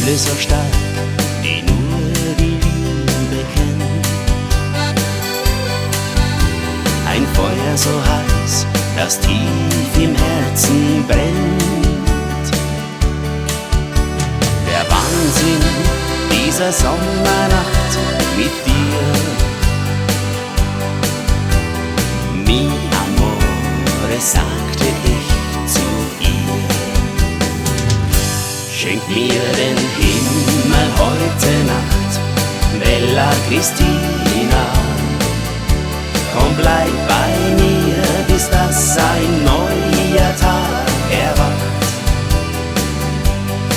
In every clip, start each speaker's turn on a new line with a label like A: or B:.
A: Gefühle so stark, die nur die Liebe kennt. Ein Feuer so heiß, das tief im Herzen brennt. Der Wahnsinn dieser Sommernacht mit dir. Mi amore, sagte ich zu ihr. Schenk mir den Himmel heute Nacht, Bella Christina. Komm, bleib bei mir, bis dass ein neuer Tag erwacht.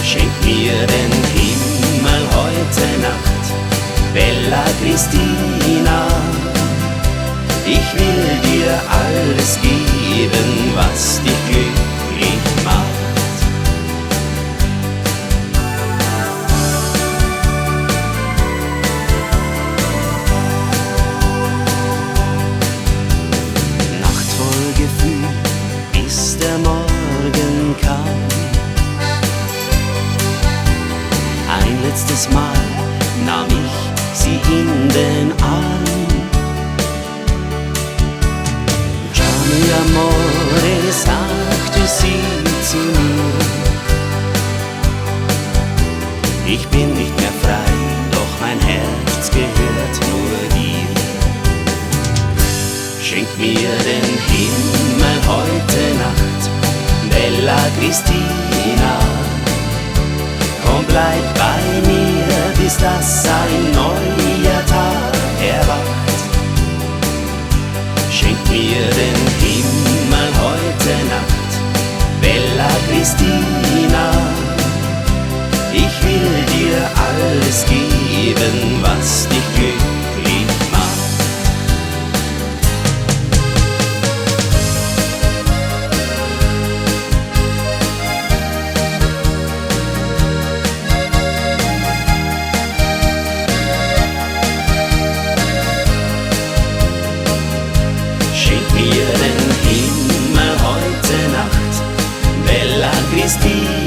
A: Schenk mir den Himmel heute Nacht, Bella Christina. Ich will dir alles geben, was dich glücklich macht. Nacht voll Gefühl, bis der Morgen kam. Ein letztes Mal nahm ich sie in den Arm. Ciao, mio amore, sagte sie zu mir. Ich bin nicht mehr frei, doch mein Herz gehört nur dir. Schenk mir den Himmel heute Nacht, Bella Christina. Komm, bleib bei mir, bis dass ein neuer Tag erwacht. Schenk mir den Himmel heute Nacht, Bella Christina. Ich will dir alles geben, was dich glücklich macht. Schenk mir den Himmel heute Nacht, Bella Christina.